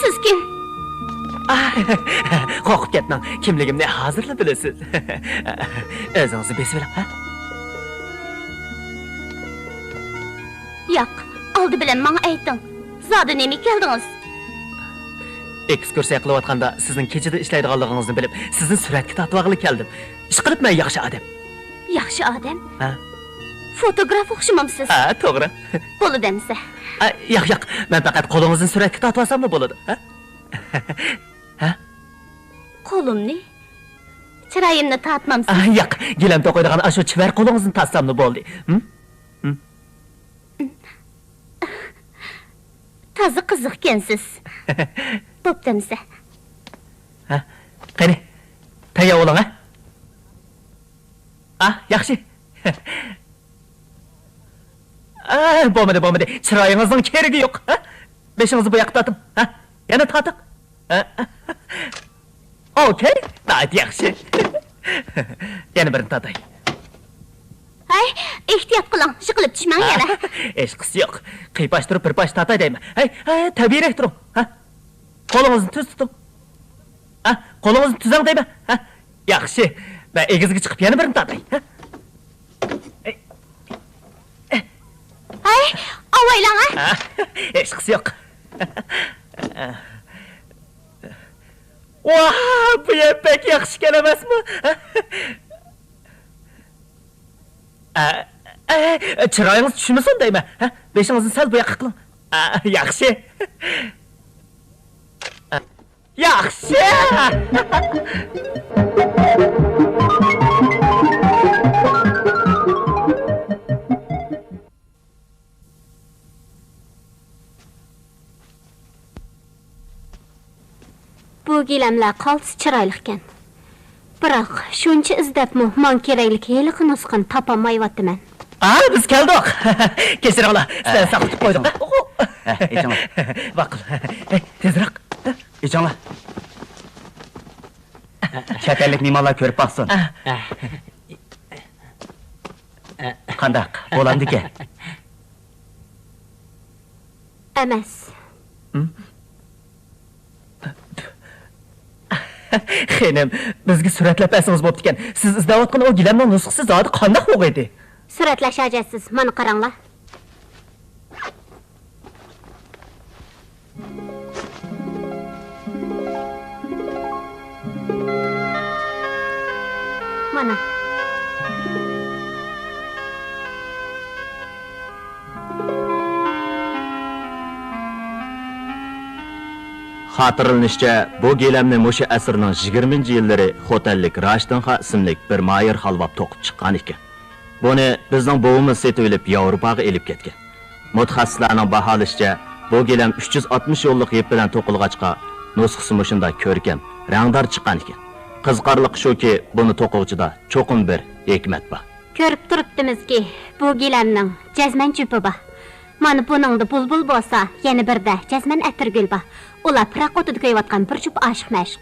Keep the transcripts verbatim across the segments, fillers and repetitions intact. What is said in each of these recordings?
سىز كىم؟ ئاھ، قورقۇپ كەتمەڭ، كىملىكىمنى ھازىرلا بىلىسىز. ئۆزىڭىزنى بېسىۋېلىڭ، ھە؟ ياق، ئالدى بىلەن ماڭا ئېيتىڭ، زادى نېمىگە كەلدىڭىز؟ ئېكسكۇرسىيە قىلىۋاتقاندا سىزنىڭ كېچىدە ئىشلەيدىغانلىقىڭىزنى بىلىپ، سىزنى سۈرەتكە تارتىۋالغىلى كەلدىم. ئىشقىلىپ مەن ياخشى ئادەم. ياخشى ئادەم؟ ھە؟ فوتوگراف ئوخشىمامسىز؟ ھە، توغرا. بولىدۇ ئەمىسە. ئە، ياق، ياق، مەن پەقەت قولىڭىزنى سۈرەتكە تارتىۋالساملا بولىدۇ، ھە؟ ھە؟ قولۇمنى؟ چىرايىمنى تارتمامسىز؟ ئە، ياق، گىلەم توقۇيدىغان ئاشۇ چېۋەر قولىڭىزنى تارتساملا بولدى. ھىم؟ ھىم؟ تازا قىزىقكەنسىز. بوپتۇ ئەمىسە. ھە؟ قېنى، تەييار بولۇڭ، ھە؟ ئا، ياخشى. ئا، بولمىدى، بولمىدى. چىرايىڭىزنىڭ كېرىكى يوق. ھە؟ بېشىڭىزنى بۇ ياققا تارتىڭ. ھە؟ يەنە تارتىڭ. ھە؟ ئوكەي، ناھايىتى ياخشى. يەنە بىرنى تارتاي. ھەي، ئېھتىيات قىلىڭ، يىقىلىپ چۈشمەڭ يەنە. ھېچقىسى يوق. قىيپاشتۇرۇپ بىر پارچە تارتاي دەيمەن. ھەي، ھەي، تەبىئىيرەك تۇرۇڭ. ھە؟ قولىڭىزنى تۈز تۇتۇڭ. ھە؟ قولىڭىزنى تۈزەڭ دەيمەن. ھە؟ ياخشى. مەن ئېگىزگە چىقىپ يەنە بىرنى تارتاي. ھە؟ ھەي، ئاۋايلاڭ، ھە؟ ھە؟ ھېچقىسى يوق. ۋاھ، بۇ يەر بەك ياخشىكەن ئەمەسمۇ؟ ئە، ئە، چىرايىڭىز چۈشمىسۇن دەيمەن. ھە؟ بېشىڭىزنى سەل بۇ ياققا قىلىڭ. ئە، ياخشى. ياخشى! بۇ گىلەملەر قالتىس چىرايلىقكەن. بىراق، شۇنچە ئىزدەپمۇ ماڭا كېرەكلىك ھېلىقى نۇسخىنى تاپالمايۋاتىمەن. ئا، بىز كەلدۇق. كەچۈرۈڭلار، سىلەرنى ساقلىتىپ قويدۇم. ھە، ئېچىڭلار. ماقۇل. ھەي، تېزرەك. ئېچىڭلار. چەت ئەللىك مېھمانلار كۆرۈپ باقسۇن. قانداق، بولامدىكەن؟ ئەمەس. ھىم؟ خېنىم، بىزگە سۈرەتلەپ بەرسىڭىز بوپتىكەن. سىز ئىزدەۋاتقان ئۇ گىلەمنىڭ نۇسخىسى زادى قانداق بولغىيدى؟ سۈرەتلەش ھاجەتسىز، مانا قاراڭلار. مانا. خاتىرىلىنىشىچە، بۇ گىلەمنى مۇشۇ ئەسىرنىڭ يىگىرمىنچى يىللىرى خوتەنلىك راشىدىن خان ئىسىملىك بىر ماھىر خالۋاپ توقۇپ چىققان ئىكەن. بۇنى بىزنىڭ بوۋىمىز سېتىۋېلىپ ياۋروپاغا ئېلىپ كەتكەن. مۇتەخەسسىسلەرنىڭ باھالىشىچە، بۇ گىلەم ئۈچ يۈز ئاتمىش يوللۇق يىپ بىلەن توقۇلغاچقا، نۇسخىسى مۇشۇنداق كۆركەم، رەڭدار چىققان ئىكەن. قىزىقارلىقى شۇكى، بۇنى توقۇغۇچىدا چوقۇم بىر ھېكمەت بار. كۆرۈپ تۇرۇپتىمىزكى، بۇ گىلەمنىڭ جەزمەن جۈپى بار. مانا بۇنىڭدا بۇلبۇل بولسا، يەنە بىرىدە جەزمەن ئەتىرگۈل بار. ئۇلار پىراق ئوتىدا كۆيۈۋاتقان بىر جۈپ ئاشىق-مەشۇق.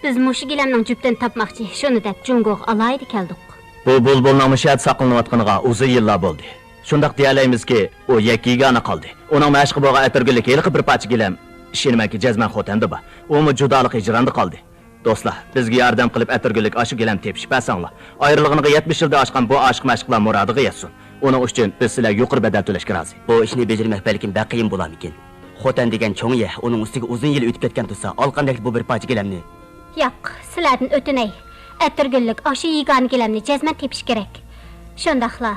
بىز مۇشۇ گىلەمنىڭ جۈپتىنى تاپماقچى، شۇنى دەپ جۇڭگوغا ئالاھىدە كەلدۇق. بۇ بۇلبۇلنىڭ مۇشۇ يەردە ساقلىنىۋاتقىنىغا ئۇزۇن يىللار بولدى. شۇنداق دېيەلەيمىزكى، ئۇ يەككە-يېگانە قالدى. ئۇنىڭ مەشىقى بولغان ئەتىرگۈللۈك ھېلىقى بىر پارچە گىلەم، ئىشىنىمەنكى، جەزمەن خوتەندە بار. ئۇمۇ جۇدالىق ھىجراندا قالدى. دوستلار، بىزگە ياردەم قىلىپ ئەتىرگۈللۈك ئاشۇ گىلەمنى تېپىشىپ بەرسەڭلار. ئايرىلغىنىغا يەتمىش يىلدىن ئاشقان بۇ ئاشىق-مەشۇقلار مۇرادىغا يەتسۇن. ئۇنىڭ ئۈچۈن بىز سىلەرگە يۇقىرى بەدەل تۆلەشكە رازى. بۇ ئىشنى بېجىرمەك بەلكىم بەك قىيىن بولارمىكىن؟ خوتەن دېگەن چوڭ يەر، ئۇنىڭ ئۈستىگە ئۇزۇن يىل ئۆتۈپ كەتكەن تۇرسا، ئالقاندەكلا بۇ بىر پارچە گىلەمنى. ياق، سىلەردىن ئۆتۈنەي. ئەتىرگۈللۈك ئاشۇ يېگانە گىلەمنى جەزمەن تېپىش كېرەك. شۇنداقلا،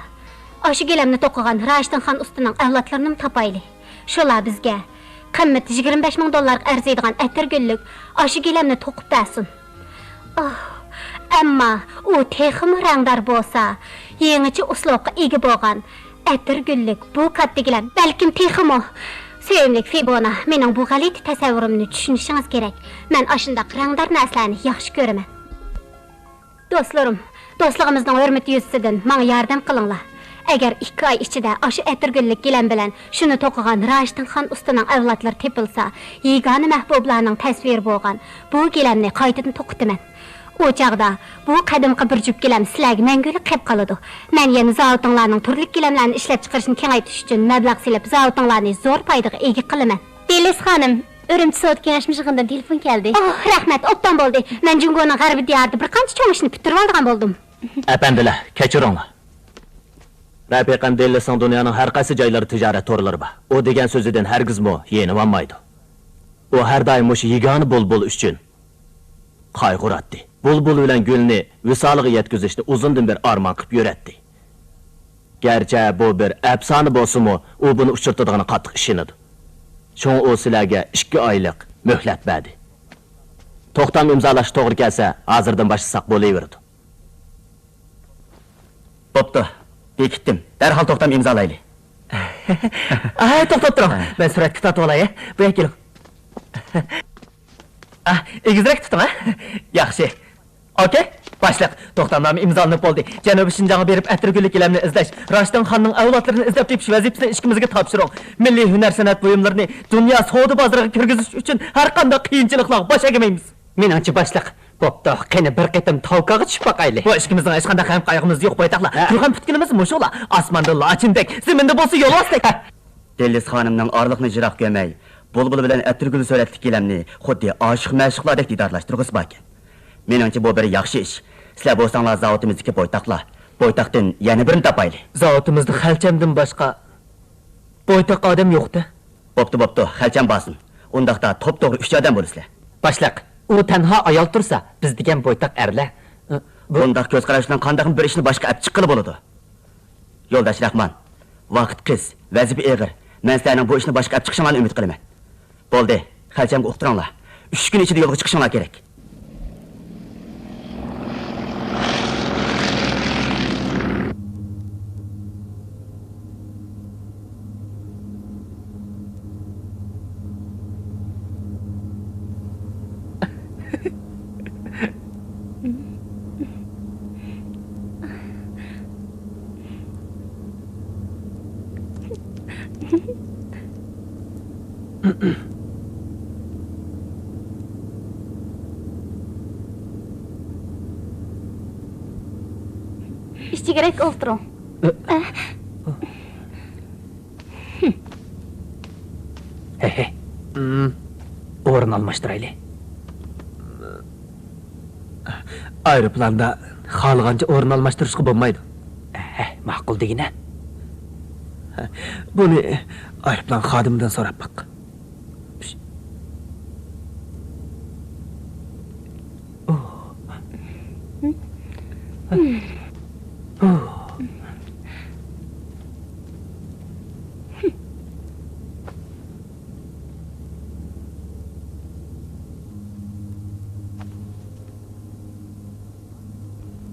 ئاشۇ گىلەمنى توقۇغان راشىدىن خان ئۇستىنىڭ ئەۋلادلىرىنىمۇ تاپايلى. شۇلار بىزگە قىممىتى يىگىرمە بەش مىڭ دوللارغا ئەرزىيدىغان ئەتىرگۈللۈك ئاشۇ گىلەمنى توقۇپ بەرسۇن. ئاھ، ئەمما ئۇ تېخىمۇ رەڭدار بولسا، يېڭىچە ئۇسلۇبقا ئىگە بولغان ئەتىرگۈللۈك بۇ كاتتا گىلەم، بەلكىم تېخىمۇ. سۆيۈملۈك فىبونا، مېنىڭ بۇ غەلىتە تەسەۋۋۇرۇمنى چۈشىنىشىڭىز كېرەك. مەن ئاشۇنداق رەڭدار نەرسىلەرنى ياخشى كۆرىمەن. دوستلىرىم، دوستلۇقىمىزنىڭ ھۆرمىتى يۈزىسىدىن ماڭا ياردەم قىلىڭلار. ئەگەر ئىككى ئاي ئىچىدە ئاشۇ ئەتىرگۈللۈك گىلەم بىلەن شۇنى توقۇغان راشىدىن خان ئۇستىنىڭ ئەۋلادلىرى تېپىلسا، يېگانە مەھبۇبلارنىڭ تەسۋىرى بولغان بۇ گىلەمنى قايتىدىن توقۇتىمەن. ئۇ چاغدا بۇ قەدىمكى بىر جۈپ گىلەم سىلەرگە مەڭگۈلۈك قېلىپ قالىدۇ. مەن يەنە زاۋۇتۇڭلارنىڭ تۈرلۈك گىلەملەرنى ئىشلەپچىقىرىشىنى كېڭەيتىش ئۈچۈن مەبلەغ سېلىپ، زاۋۇتۇڭلارنى زور پايدىغا ئىگە قىلىمەن. بېلىس خانىم، ئۈرۈمچى سودا كېڭەشمە يىغىنىدىن تېلېفون كەلدى. ئوھ، رەھمەت، ئوبدان بولدى. مەن جۇڭگونىڭ غەربىي دىيارىدا بىر قانچە چوڭ ئىشنى پۈتتۈرۈۋالىدىغان بولدۇم. ئەپەندىلەر، كەچۈرۈڭلار. رەپىقەم دېللىسنىڭ دۇنيانىڭ ھەر قايسى جايلىرىدا تىجارەت تورلىرى بار. ئۇ دېگەن سۆزىدىن ھەرگىزمۇ يېنىۋالمايدۇ. ئۇ ھەر دائىم مۇشۇ يېگانە بۇلبۇل ئۈچۈن قايغۇراتتى. بۇلبۇل بىلەن گۈلنى ۋىسالىغا يەتكۈزۈشنى ئۇزۇندىن بېرى ئارمان قىلىپ يۈرەتتى. گەرچە بۇ بىر ئەپسانە بولسىمۇ، ئۇ بۇنى ئۇچرىتىدىغىنىغا قاتتىق ئىشىنىدۇ. شۇڭا ئۇ سىلەرگە ئىككى ئايلىق مۆھلەت بەردى. توختام ئىمزالاشقا توغرا كەلسە، ھازىردىن باشلىساق بولۇۋېرىدۇ. بوپتۇ، بېكىتتىم. دەرھال توختام ئىمزالايلى. ئاي، توختاپ تۇرۇڭ. ھە. مەن سۈرەتكە تارتىۋالاي، ھە؟ بۇ يەرگە كېلىڭ. ئاھ، ئېگىزرەك تۇتۇڭ، ھە؟ ياخشى. ئوكەي، باشلىق، توختامنامە ئىمزالىنىپ بولدى. جەنۇبىي شىنجاڭغا بېرىپ، ئەتىرگۈللۈك گىلەمنى ئىزدەش، راشىدىن خاننىڭ ئەۋلادلىرىنى ئىزدەپ تېپىش ۋەزىپىسىنى ئىككىمىزگە تاپشۇرۇڭ. مىللىي ھۈنەر سەنئەت بۇيۇملىرىنى دۇنيا سودا بازىرىغا كىرگۈزۈش ئۈچۈن ھەر قانداق قىيىنچىلىقلارغا باش ئەگمەيمىز. مېنىڭچە، باشلىق، بوپتۇ، قېنى بىر قېتىم تاۋكاغا چۈشۈپ باقايلى. بۇ ئىككىمىزنىڭ ھېچقانداق غەم-قايغۇمىز يوق، بويتاقلار. ھە. تۇرغان پۈتكىنىمىز مۇشۇلا. ئاسماندا لاچىندەك، زېمىندا بولسا يولۋاستەك. ھە. دېللىس خانىمنىڭ ئارىلىقنى يىراق كۆرمەي، بۇلبۇل بىلەن ئەتىرگۈل سۈرەتلىك گىلەمنى خۇددى ئاشىق-مەشۇقلاردەك دىدارلاشتۇرغۇسى باركەن. مېنىڭچە، بۇ بىر ياخشى ئىش. سىلەر بولساڭلار زاۋۇتىمىزدىكى بويتاقلار. بويتاقتىن يەنە بىرنى تاپايلى. زاۋۇتىمىزدا خەلچەمدىن باشقا بويتاق ئادەم يوق-دە. بوپتۇ، بوپتۇ، خەلچەم بارسۇن. ئۇنداقتا توپتوغرا ئۈچ ئادەم بولىسىلەر. باشلىق، ئۇ تەنھا ئايال تۇرسا، بىز دېگەن بويتاق ئەرلەر. ئۇ بۇنداق كۆز قاراش بىلەن قانداقمۇ بىر ئىشنى باشقا ئەپ چىققىلى بولىدۇ؟ يولداش راخمان، ۋاقىت قىس، ۋەزىپە ئېغىر. مەن سىلەرنىڭ بۇ ئىشنى باشقا ئەپ چىقىشىڭلارنى ئۈمىد قىلىمەن. بولدى، خەلچەمگە ئۇقتۇرۇڭلار. ئۈچ كۈن ئىچىدە يولغا چىقىشىڭلار كېرەك. ئىچىگىرەك ئولتۇرۇڭ. ھەي، ھەي. ئورۇن ئالماشتۇرايلى. ئايروپىلاندا خالىغانچە ئورۇن ئالماشتۇرۇشقا بولمايدۇ. ھە، ماقۇل دېگىنە. بۇنى ئايروپىلان خادىمىدىن سوراپ باق.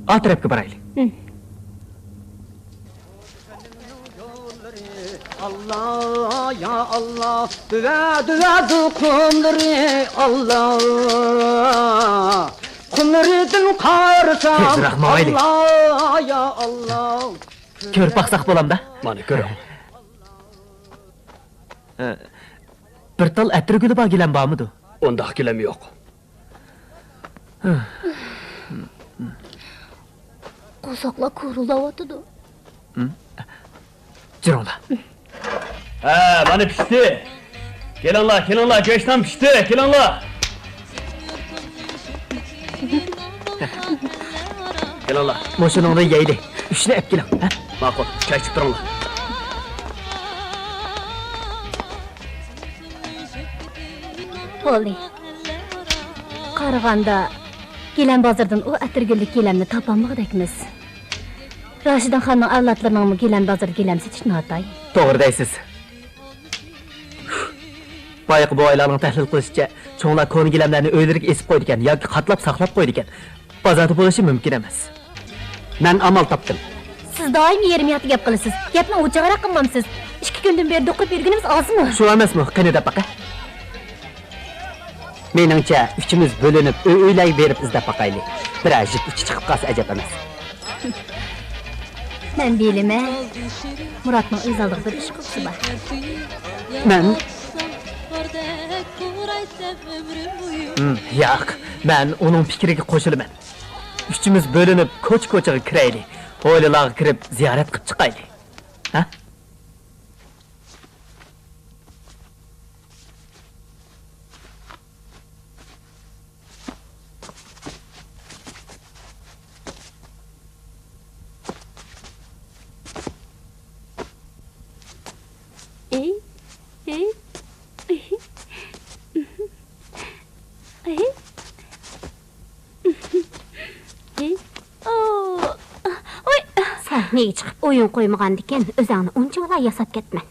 ئا تەرەپكە بارايلى. ئاللا، يا ئاللا، دۈۋە، دۈۋە، دۈ قۇملىرى، ئاللا. قۇملىرىدىن قارىسام، تېزرەك ماڭايلى. ئاللا، يا ئاللا. كۆرۈپ باقساق بولامدا؟ مانا كۆرۈڭ. بىر تال ئەتىرگۈلى بار گىلەم بارمىدۇ؟ ئۇنداق گىلەم يوق. قورساقلار كورۇلداۋاتىدۇ. جۈرۈڭلار. ھە، مانا پىشتى. كېلىڭلار، كېلىڭلار، گۆشنان پىشتى، كېلىڭلار. كېلىڭلار. مۇشۇنىڭدىن يەيلى. ئۈچنى ئەپ كېلىڭ، ھە؟ ماقۇل، چاي ئىچىپ تۇرۇڭلار. بولدى. قارىغاندا، گىلەم بازىرىدىن ئۇ ئەتىرگۈللۈك گىلەمنى تاپالمىغۇدەكمىز. راشىدىن خاننىڭ ئەۋلادلىرىنىڭمۇ گىلەم بازىرىدا گىلەم سېتىش ناتايىن. توغرا دەيسىز. بايىقى بوۋايلارنىڭ تەھلىل قىلىشىچە، چوڭلار كونا گىلەملەرنى ئۆيلىرىگە ئېسىپ قويىدىكەن ياكى قاتلاپ ساقلاپ قويىدىكەن. بازاردا بولۇشى مۇمكىن ئەمەس. مەن ئامال تاپتىم. سىز دائىم يېرىم ياتا گەپ قىلىسىز. گەپنى ئوچۇقراق قىلمامسىز؟ ئىككى كۈندىن بېرى دوقۇرۇپ يۈرگىنىمىز ئازمۇ؟ شۇ ئەمەسمۇ؟ قېنى دەپ باقە. مېنىڭچە، ئۈچىمىز بۆلۈنۈپ، ئۆي-ئۆيلەرگە بېرىپ ئىزدەپ باقايلى. بىرەر جۈپ ئىچى چىقىپ قالسا ئەجەب ئەمەس. مەن بىلىمەن. مۇراتنىڭ ئۆز ئالدىغا بىر ئىش قىلغۇسى بار. مەن؟ ھىم، ياق، مەن ئۇنىڭ پىكرىگە قوشۇلىمەن. ئۈچىمىز بۆلۈنۈپ، كوچا-كوچىغا كىرەيلى. ھويلىلارغا كىرىپ، زىيارەت قىلىپ چىقايلى. ھە؟ سەھنىگە چىقىپ ئويۇن قويمىغاندىكىن، ئۆزۈڭنى ئۇنچىۋالا ياساپ كەتمە.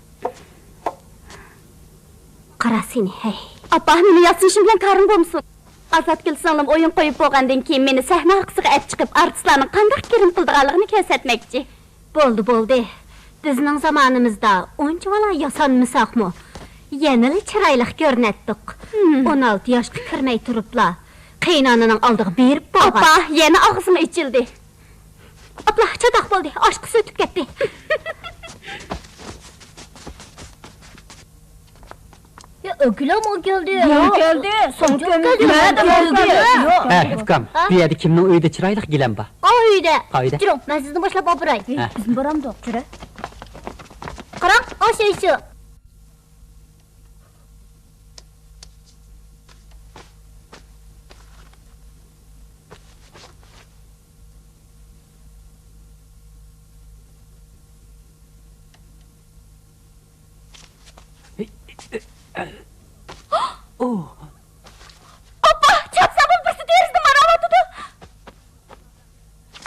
قارا سېنى، ھەي. ئاپا، مېنى ياسىنىشىم بىلەن كارىڭ بولمىسۇن. ئازادگۈل سىڭلىم ئويۇن قويۇپ بولغاندىن كېيىن مېنى سەھنە ئارقىسىغا ئەپ چىقىپ، ئارتىسلارنىڭ قانداق گىرىم قىلىدىغانلىقىنى كۆرسەتمەكچى. بولدى، بولدى. بىزنىڭ زامانىمىزدا ئۇنچىۋالا ياسانمىساقمۇ، يەنىلا چىرايلىق كۆرۈنەتتۇق. ھىم. ئون ئالتە ياشقا كىرمەي تۇرۇپلا، قېيىنئانىنىڭ ئالدىغا بېرىپ بولغان. ئاپا، يەنە ئاغزىم ئېچىلدى. ئاپلا، چاتاق بولدى، ئاشقا سۈرتۈپ كەتتى. يا، ئۆكۈلەم ئۇ كەلدى. يا، كەلدى. سوڭ كەلدى. نەدە كەلدى؟ ھە، ئۇكام، ھە؟ بۇ يەردە كىمنىڭ ئۆيىدە چىرايلىق گىلەم بار؟ ئا ئۆيدە. قايدا؟ جۈرۈڭ، مەن سىزنى باشلاپ ئاپىراي. ھە. بىزمۇ بارامدۇق؟ جۈرە. قاراڭ، ئاشۇ، ئاشۇ. ئاپا، چاپسان بولۇپ بىرسى دېرىزىدىن ماراۋاتىدۇ.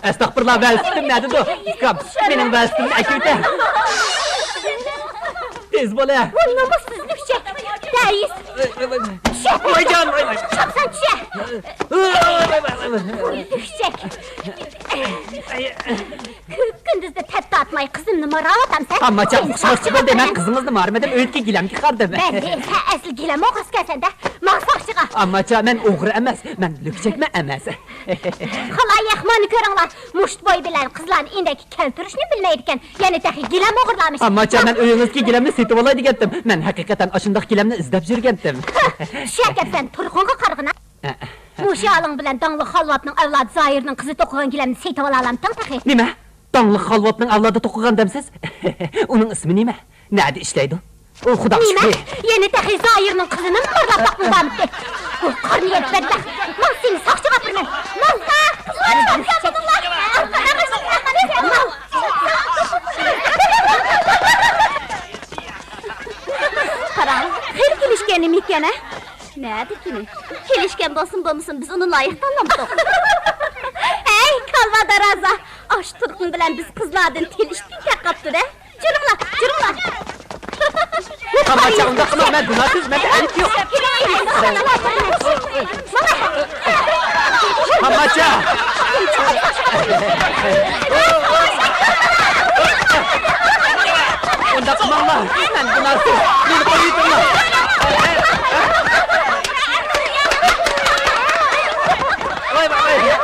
ئەستەغپۇرۇللا، ۋېلىسىپىتىم نەدىدۇ؟ ئۇكام، مېنىڭ ۋېلىسىپىتىمنى ئەكىۋېتە. تېز بولە. بۇ نومۇسسىز لۈكچەك. دەيس. ۋايجان، ۋاي، ۋاي. چاپسان چۈشە. ۋاي، ۋاي، ۋاي، ۋاي. لۈكچەك. كۈندۈزدە تەت تارتماي قىزىمنى ماراۋاتامسەن؟ ئامماچا، ئۇقۇشماقچى بولدى، مەن قىزىڭىزنى مارىمىدىم، ئۆيدىكى گىلەمگە قارىدىم. بەللى، سەن ئەسلى گىلەم ئوغرىسىكەنسەن-دە، ماڭ ساقچىغا. ئامماچا، مەن ئوغرى ئەمەس، مەن لۈكچەكمەن ئەمەس. خالايىق، مانا كۆرۈڭلار، مۇشت بوي بىلەن قىزلارنى ئىندەككە كەلتۈرۈشنى بىلمەيدىكەن، يەنە تېخى گىلەم ئوغرىلارمىش. ئامماچا، مەن ئۆيىڭىزدىكى گىلەمنى سېتىۋالاي دېگەنتىم، مەن ھەقىقەتەن ئاشۇنداق گىلەمنى ئىزدەپ يۈرگەنتىم. شۇ ئەكەپسەن، تۇرقۇڭغا قارىغىنا. مۇشۇ ھالىڭ بىلەن داڭلىق خالۋاتنىڭ ئەۋلادى زاھىرنىڭ قىزى توقۇغان گىلەمنى سېتىۋالالامتىڭ تېخى؟ نېمە؟ داڭلىق خالۋاتنىڭ ئەۋلادى توقۇغان دەمسىز؟ ئۇنىڭ ئىسمى نېمە؟ نەدە ئىشلەيدۇ؟ ئۇ خۇدا نېمە؟ شۈكرى. يەنە تېخى زاھىرنىڭ قىزىنىمۇ مارلاپ باقمىغانمىدى؟ بۇ قارنى يەپ بەتبەخت. ماڭ سېنى ساقچىغا ئاپىرىمەن. ماڭ! قاراڭ، خېلى كېلىشكەن نېمە ئىكەن، ھە؟ نەدىكىنى؟ كېلىشكەن بولسۇن بولمىسۇن، بىز ئۇنى لايىق تاللامدۇق. ھەي، كالۋا دارازا! ئاشۇ تۇرقۇڭ بىلەن بىز قىزلاردىن تىل ئىشتىن كەپ قاپتۇ-دە. جۈرۈڭلار، جۈرۈڭلار! ئامماچا، ئۇنداق قىلماڭ، مەن گۇناھسىز، مەندە ئەيىب يوق. ئامماچا! ئۇنداق قىلماڭلار، مەن گۇناھسىز، مېنى قويۇۋېتىڭلار. ۋاي، ۋاي، ۋاي.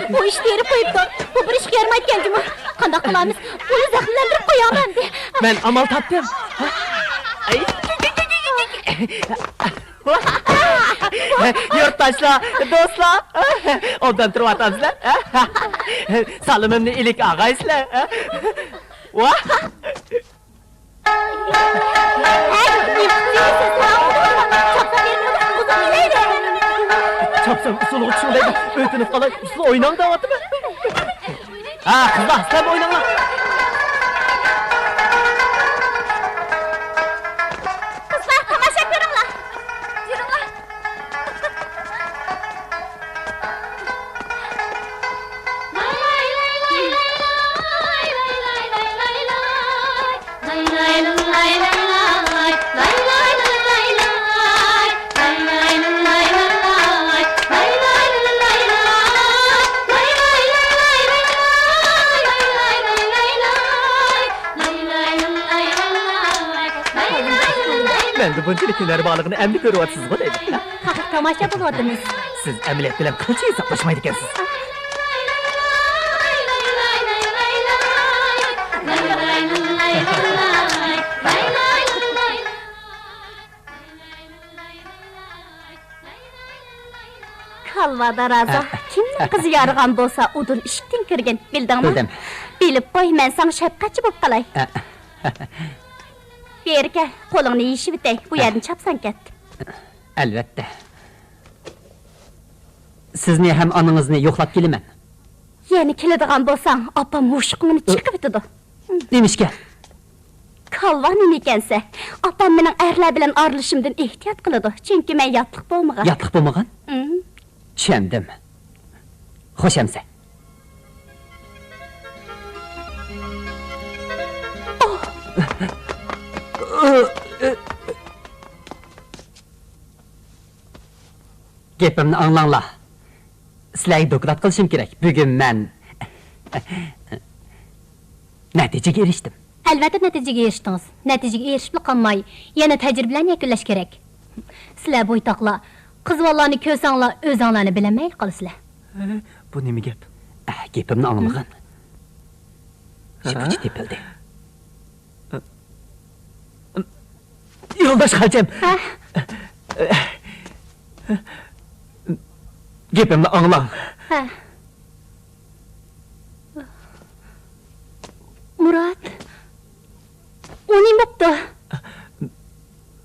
بۇ ئىش تېرىپ قويۇپتۇ. بۇ بىر ئىشقا يارىمايدىكەن جۇمۇ. قانداق قىلارمىز؟ بۇنى زەخىملەندۈرۈپ قويايلى ئەمدى. مەن ئامال تاپتىم. يۇرتداشلار، دوستلار، ئوبدان تۇرۇۋاتامسىلەر؟ سالىمىمنى ئىلىك ئاغايسىلەر. ھەي، نېمە قىلىسىز؟ چاپسان ئۇسسۇلغا چۈشۈڭ دەيدۇ. ئۆتۈنۈپ قالاي، ئۇسسۇل ئويناڭ دەۋاتىمەن. ھە، قىزلار، سىلەرمۇ ئويناڭلار. قىزلار، تاماشا كۆرۈڭلار. يۈرۈڭلار. مەندە بۇنچىلىك ھۈنەر بارلىقىنى ئەمدى كۆرۈۋاتىسىزغۇ دەيمەن. قاقاق تاماشا بولۇۋاتىمىز. سىز ئەمەلىيەت بىلەن قىلچە ھېسابلاشمايدىكەنسىز. كالۋا دارازا، ھە. كىمنىڭ قىزى يارىغان بولسا، ئۇدۇل ئىشىكتىن كىرگىن، بىلدىڭمۇ؟ بىلدىم. بىلىپ قوي، مەن ساڭا شەپقەتچى بولۇپ قالاي. ھە. بېرى كەل، قولۇڭنى يېشىۋېتەي، بۇ ھە. يەردىن چاپسان كەت. ئەلۋەتتە. سىزنى ھەم ئانىڭىزنى يوقلاپ كېلىمەن. يەنە كېلىدىغان بولساڭ، ئاپام ھوشۇقۇڭنى ئۇ، چىقىۋېتىدۇ. نېمىشقا؟ ھالۋا نېمىكەنسە؟ ئاپام مېنىڭ ئەرلەر بىلەن ئارىلىشىشىمدىن ئېھتىيات قىلىدۇ، چۈنكى مەن ياتلىق بولمىغان. ياتلىق بولمىغان؟ ئىم. چۈشەندىم. خوش ئەمىسە. گېپىمنى ئاڭلاڭلار. سىلەرگە دوكلات قىلىشىم كېرەك. بۈگۈن مەن نەتىجىگە ئېرىشتىم. ئەلۋەتتە نەتىجىگە ئېرىشتىڭىز. نەتىجىگە ئېرىشىپلا قالماي، يەنە تەجرىبىلەرنى يەكۈنلەش كېرەك. سىلەر بويتاقلار، قىز بالىلارنى كۆرسەڭلار، ئۆزۈڭلارنى بىلەلمەيلا قالىسىلەر. ھە، بۇ نېمە گەپ؟ ئە، گېپىمنى ئاڭلىمىغىن. ھە؟ شىپىچى تېپىلدى. يولداش خاجەم. ھە؟ گېپىمنى ئاڭلاڭ. ھە. مۇرات، ئۇ نېمە بوپتۇ؟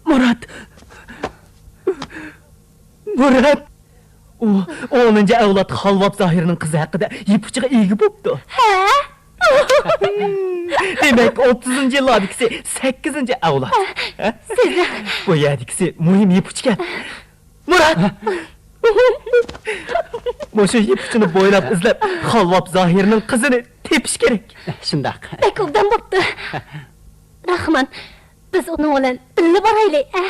مۇرات! مۇرات! ئۇ ئونىنچى ئەۋلاد خالۋاپ زاھىرنىڭ قىزى ھەققىدە يىپ ئۇچىغا ئىگە بوپتۇ. ھە؟ دېمەك، ئوتتۇزىنچى يىللاردىكىسى سەككىزىنچى ئەۋلاد. ھە؟ سىز بۇ يەردىكىسى مۇھىم يىپ ئۇچكەن. مۇرات! مۇشۇ يىپ ئۇچىنى بويلاپ ئىزدەپ، خالۋاپ زاھىرنىڭ قىزىنى تېپىش كېرەك. شۇنداق. بەك ئوبدان بوپتۇ. راخمان، بىز ئۇنىڭ بىلەن بىللە بارايلى، ھە؟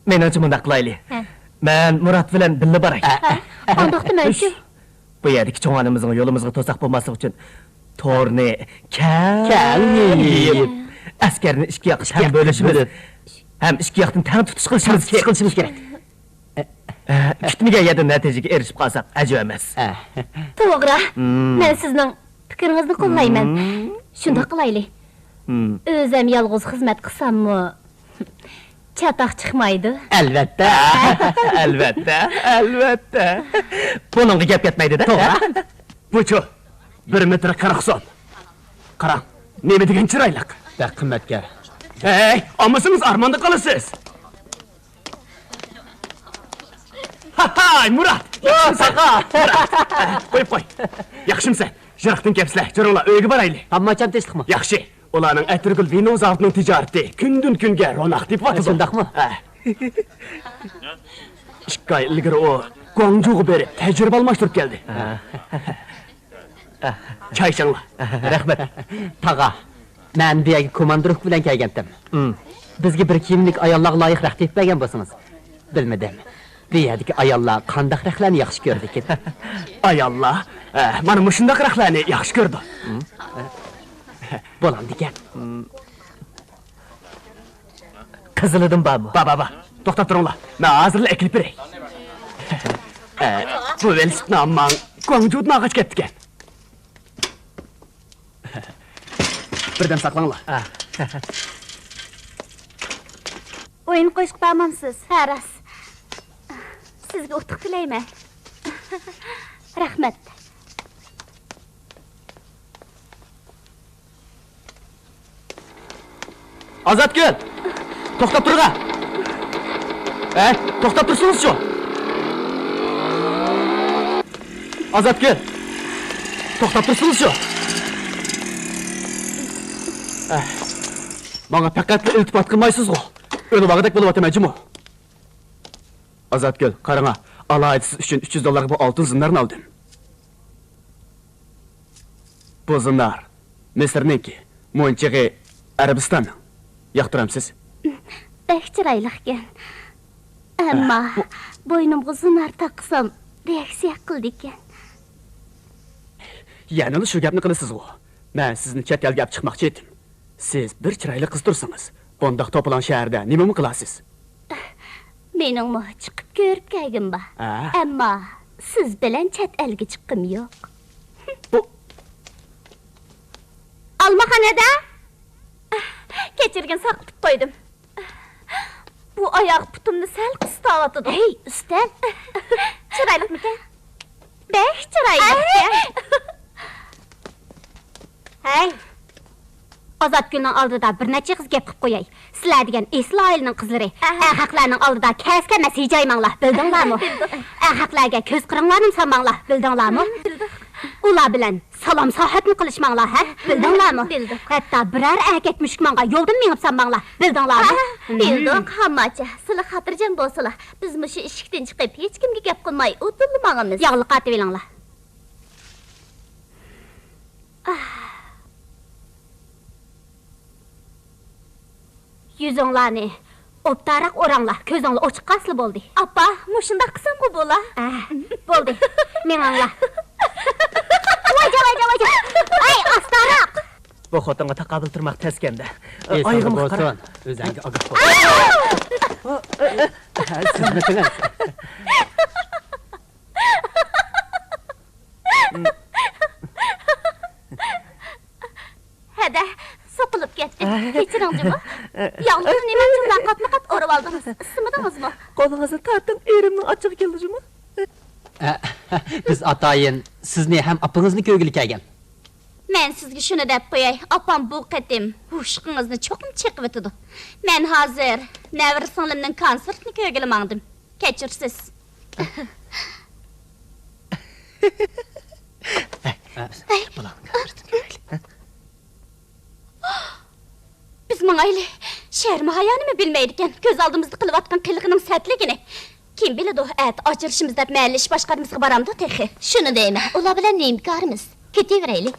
مېنىڭچە مۇنداق قىلايلى. ھە. مەن مۇرات بىلەن بىللە باراي. ھە، ئانداقتا مەنچۇ؟ بۇ يەردىكى چوڭ ئانىمىزنىڭ يولىمىزغا توساق بولماسلىقى ئۈچۈن تورنى كەڭ كەڭ يېيىپ، يېيىپ، ئەسكەرنى ئىككى ياققا ئىككى تەڭ ياققا بۆلۈشىمىز بۆلۈپ، ھەم ئىككى ياقتىن تەڭ تۇتۇش قىلىشىمىز تەڭ تۇتۇش كېرەك. قىلىشىمىز كېرەك. ئە، كۈتمىگەن يەردىن نەتىجىگە ئېرىشىپ قالساق ئەجەب ئەمەس. ئە. توغرا. مم. مەن سىزنىڭ پىكرىڭىزنى قوللايمەن. مم. شۇنداق قىلايلى. مم. ئۆزۈم يالغۇز خىزمەت قىلساممۇ، چاتاق چىقمايدۇ. ئەلۋەتتە. ئەلۋەتتە، ئەلۋەتتە. بۇنىڭغا گەپ كەتمەيدۇ-دە. توغرا. بۇچۇ؟ بىر مېتىرى قىرىق سوم. قاراڭ، نېمە دېگەن چىرايلىق. بەك قىممەتكەن. ھەي، ئالمىسىڭىز ئارماندا قالىسىز. ھاي، مۇرات! ياخشىمۇ ساقا؟ مۇرات! قويۇپ قوي. ياخشىمۇسەن؟ يىراقتىن كەپسىلە، جۈرۈڭلار، ئۆيگە بارايلى. ھامماچام تىنچلىقمۇ؟ ياخشى. ئۇلارنىڭ ئەتىرگۈل ۋىنو زاۋۇتىنىڭ تىجارىتى كۈندىن-كۈنگە روناق تېپىۋاتىدۇ. شۇنداقمۇ؟ ھە. ئىككى ئاي ئىلگىرى ئۇ گۇاڭجۇغا بېرىپ، تەجرىبە ئالماشتۇرۇپ كەلدى. ھە. چاي ئىچىڭلار. رەھمەت. تاغا، مەن بۇ يەرگە كوماندىرلىق بىلەن كەلگەنتىم. بىزگە بىر كىيىملىك ئاياللارغا لايىق رەخت تېپىپ بەرگەن بولسىڭىز. بىلمىدىم، بۇ يەردىكى ئاياللار قانداق رەختلەرنى ياخشى كۆرىدىكىن؟ ئاياللار؟ ئە، مانا مۇشۇنداق رەختلەرنى ياخشى كۆرىدۇ. بولامدىكەن؟ قىزىلىدىن بارمۇ؟ بار، بار، بار. توختاپ تۇرۇڭلار. مەن ھازىرلا ئەكېلىپ بېرەي. ئە، بۇ ۋېلىسىپىتنى ئامماڭ گۇاڭجۇدىن ئالغاچ كەپتىكەن. بىردەم ساقلاڭلار. ئويۇن قويۇشقا بارمامسىز؟ ھە، راست. سىزگە ئۇتۇق تىلەيمەن. رەھمەت. ئازاتگۈل! توختاپ تۇرغا! ھەي، توختاپ تۇرسىڭىزچۇ! ئازاتگۈل! توختاپ تۇرسىڭىزچۇ! ئەھ. ماڭا پەقەتلا ئىلتىپات قىلمايسىزغۇ؟ ئۆلۈۋالغۇدەك بولۇۋاتىمەن جۇمۇ. ئازاتگۈل، قاراڭا، ئالاھىدە سىز ئۈچۈن ئۈچ يۈز دوللارغا بۇ ئالتۇن زىننەرنى ئالدىم. بۇ زىننەر مىسىرنىڭكى، مونچىغى ئەرەبىستاننىڭ. ياقتۇرامسىز؟ بەك چىرايلىقكەن. ئەمما ھە، بۇ بوينۇمغا زىننەر تاقىسام، رېئاكسىيە قىلىدىكەن. يەنىلا شۇ گەپنى قىلىسىزغۇ؟ مەن سىزنى چەت ئەلگە ئەپ چىقماقچى ئىدىم. سىز بىر چىرايلىق قىز تۇرسىڭىز، بۇنداق توپىلاڭ شەھەردە نېمىمۇ قىلارسىز؟ مېنىڭمۇ چىقىپ كۆرۈپ كەلگۈم بار. ھە؟ ئەمما سىز بىلەن چەت ئەلگە چىققۇم يوق. بۇ ئالماخانىدا؟ كەچۈرگىن، ساقىتىپ قويدۇم. بۇ ئاياغ پۇتۇمنى سەل قىستاۋاتىدۇ. ھەي، ئۈستەل! چىرايلىقمىكەن؟ بەك چىرايلىقكەن. ھەي! ئازاتگۈلنىڭ ئالدىدا بىر نەچچە ئېغىز گەپ قىلىپ قوياي. سىلەر دېگەن ئېسىل ئائىلىنىڭ قىزلىرى. ئەھە. ئەخەقلەرنىڭ ئالدىدا كەس-كەمەس ھىجايماڭلار، بىلدىڭلارمۇ؟ بىلدۇق. ئەخەقلەرگە كۆز قىرىڭلارنىمۇ سالماڭلار، بىلدىڭلارمۇ؟ بىلدۇق. ئۇلار بىلەن سالام ساھەتمۇ قىلىشماڭلار، ھە؟ بىلدىڭلارمۇ؟ بىلدۇق. ھەتتا بىرەر ئەركەك مۈشۈك ماڭغان يولدىن مېڭىپ سالماڭلار، بىلدىڭلارمۇ؟ ھە، بىلدۇق، ھامماچە. سىلى خاتىرجەم بولسىلا، بىز مۇشۇ ئىشىكتىن چىقىپ، ھېچكىمگە گەپ قىلماي، ئۇدۇللا ماڭىمىز. ياغلىق ئاتىۋېلىڭلار. يۈزۈڭلارنى ئوبدانراق ئوراڭلار، كۆزۈڭلار ئوچۇق قالسىلا بولدى. ئاپا، مۇشۇنداق قىلسامغۇ بولا؟ ئە، بولدى، مېڭىڭلار. ۋايجا، ۋايجا، ۋايجا! ئاي، ئاستاراق! بۇ خوتۇنغا تاقابىل تۇرماق تەسكەندە. ئېسىڭدە ئايىغىمغا قارا. بولسۇن، ئۆزەڭگە ئاگاھ بول. سىزمىتىڭىز. ھەدە، سوقۇلۇپ كەتتى. كەچۈرۈڭ جۇمۇ. ياغلىقنى نېمە جۇمۇ قاتمۇ قات ئورىۋالدىڭىز؟ ئىسسىمىدىڭىزمۇ؟ قولىڭىزنى تارتىڭ، ئېرىمنىڭ ئاچچىقى كەلدى جۇمۇ. ئە، بىز ئاتايىن سىزنى ھەم ئاپىڭىزنى كۆرگىلى كەلگەن. مەن سىزگە شۇنى دەپ قوياي، ئاپام بۇ قېتىم ھوشلۇقىڭىزنى چوقۇم چېقىۋېتىدۇ. مەن ھازىر نەۋرە سىڭلىمنىڭ كونسېرتىنى كۆرگىلى ماڭدىم. كەچۈرسىز. ھە، بۇلارنىڭ كونسېرتىنى كۆرەيلى. بىز ماڭايلى. شەرمى ھايانىمۇ بىلمەيدىكەن، كۆز ئالدىمىزدا قىلىۋاتقان قىلىقىنىڭ سەتلىكىنى. كىم بىلىدۇ، ئەتە ئاجرىشىمىز دەپ مەھەللە ئىش باشقارمىسىغا بارامدۇ تېخى؟ شۇنى دەيمەن، ئۇلار بىلەن نېمە كارىمىز؟ كېتىۋېرەيلى.